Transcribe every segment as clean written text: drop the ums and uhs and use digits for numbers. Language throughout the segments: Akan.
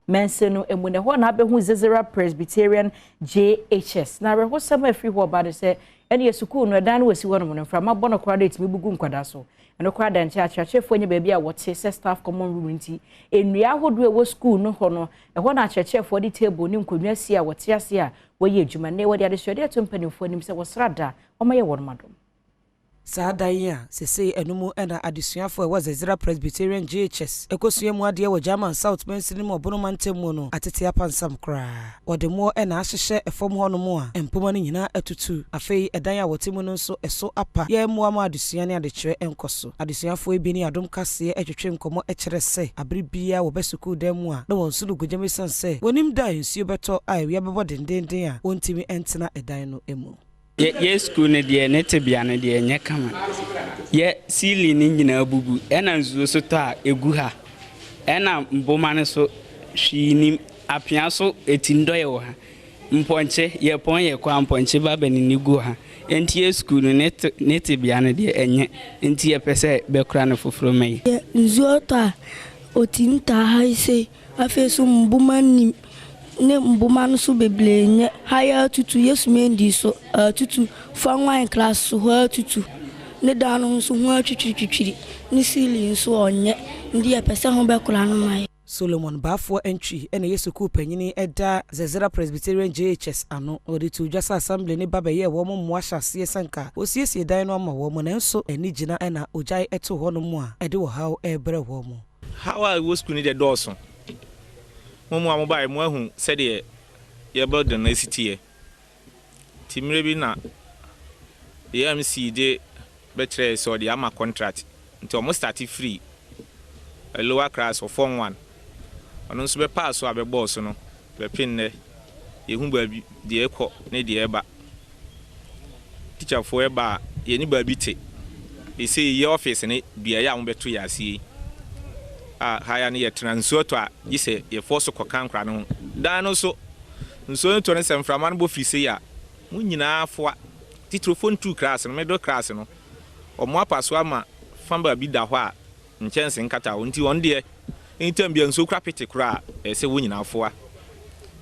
Mansin no mu, na ɛhɔ na abɛhu Zezera Presbyterian JHS. Na awerɛhosɛm a ɛfiri hɔ ba no sɛ ɛne sukuu no ɛdan no wɔsi hɔ nom no, mframa bɔ no koraa de ɛtumi bugu nkwadaa so. Ɛno koraa da nkyɛn, akyerɛkyerɛfoɔ nyɛ baabi a wɔte sɛ staff common room, nti nnua ahodoɔ a ɛwɔ sukuu no hɔ no, ɛhɔ na akyerɛkyerɛfoɔ de table ne nkonnwa si a wɔte ase a wɔyɛ adwuma. Ne wɔde adesuadeɛ ato mpanimfoɔ anim sɛ wɔsra da wɔmayɛ wɔn adom. Saa dan yi a sesei ɛno mu ɛna adesuafoɔ a ɛwɔ Zezera Presbyterian JHS ɛkɔsua mu adeɛ wɔ Jaman South mansini mu, Ɔbono mantam mu no, atete apansam koraa. Wɔde mmoɔ ɛna ahyehyɛ ɛfam hɔ nom a mpoma no nyinaa atutu. Afei ɛdan a wɔte mu no nso ɛso apa. Yɛ mmoa ma adesua ne adekyerɛ ɛnkɔ so. Adesuafoɔ yi bi ne Adom Kaseɛ ɛtwetwe nkɔmmɔ ɛkyerɛ sɛ abere biara wɔbɛ sukuu dan mu a, na wɔn nso no gugyam, esiane sɛ wɔnim da a nsuo bɛtɔ a awia bɛbɔ dendenden a wɔntumi ɛntena ɛdan no mu. Yɛ sukuu no deɛ, ne tebea no deɛ ɛnyɛ kama. Yɛ ceiling no nyinaa bubu, ɛna nsuo so tɔ a ɛgu ha, ɛna mboma no so hwee nim apea so ɛti ndɔyɛ wɔ ha. Mpɔnkye yɛpɔn yɛ kɔ a, mpɔnkye ba bɛnini gu ha. Nti yɛ sukuu no ne tebea no deɛ ɛnyɛ, nti yɛpɛ sɛ bɛkora no foforɔ ma yi. Nsuo tɔ a, ɔtumi taa ha yi sei. Afei so mboma nim ne mboma no so bebree nyɛ ha. Yɛ atutu, yɛ sumendi so atutu, form 1 class so hɔ atutu, ne dan no nso ho atwitwiritwitwiri, ne ceiling nso ɔnyɛ, nti yɛpɛ sɛ ho bɛkora no ma yɛ. Solomon Baafoɔ Ntwi ɛna ɛyɛ sukuu panyini ɛda Zezera Presbyterian JHS ano. Wɔde to dwa sɛ assembly ne ba bɛyɛ wɔn mmoa hyɛ aseɛ sɛ nka wɔsiesie dan no ama wɔn, nanso ani gyina ɛna ogyae ɛto hɔ no mu a ɛde ɔhaw ɛrebrɛ wɔn mu. Haw a ɛwɔ sukuu no deɛ dɔɔso. Mo mu a mobaeɛ, mo ahu sɛdeɛ yɛ building no asi teɛ. Nti mmerɛ bi na yɛ MC de bɛkyerɛɛ sɛ ɔde ama contract, nti ɔmo start firi lower class wɔ form 1. Ɔno nso bɛpaa so a bɛbɔɔ so no, bɛpe nnɛ yɛhu baabi deɛ ɛkɔ ne deɛ ɛba. Tikyafoɔ ɛba a, yɛne baabi te. Ɛsɛ yɛ office ne beaeɛ a mobɛto yɛ aseɛ yi a ha ya no, yɛtena. Nsuo tɔ a, gye sɛ yɛfoɔ so kɔka nkora no ho. Dan no so nsuo no tɔ no sɛ mframa no bɔ firi sei a, mo nyinaa foa. Titiro form 2 class no, middle class no, ɔmo apa so ama fa baabi da hɔ a nkyɛnse nkata hɔ, nti wɔn deɛ anytime bia nsuo kora pete koraa a, ɛsɛ wɔn nyinaa foa,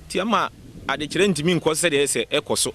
nti ama adekyerɛ ntumi nkɔ sɛdeɛ ɛsɛ ɛkɔ so.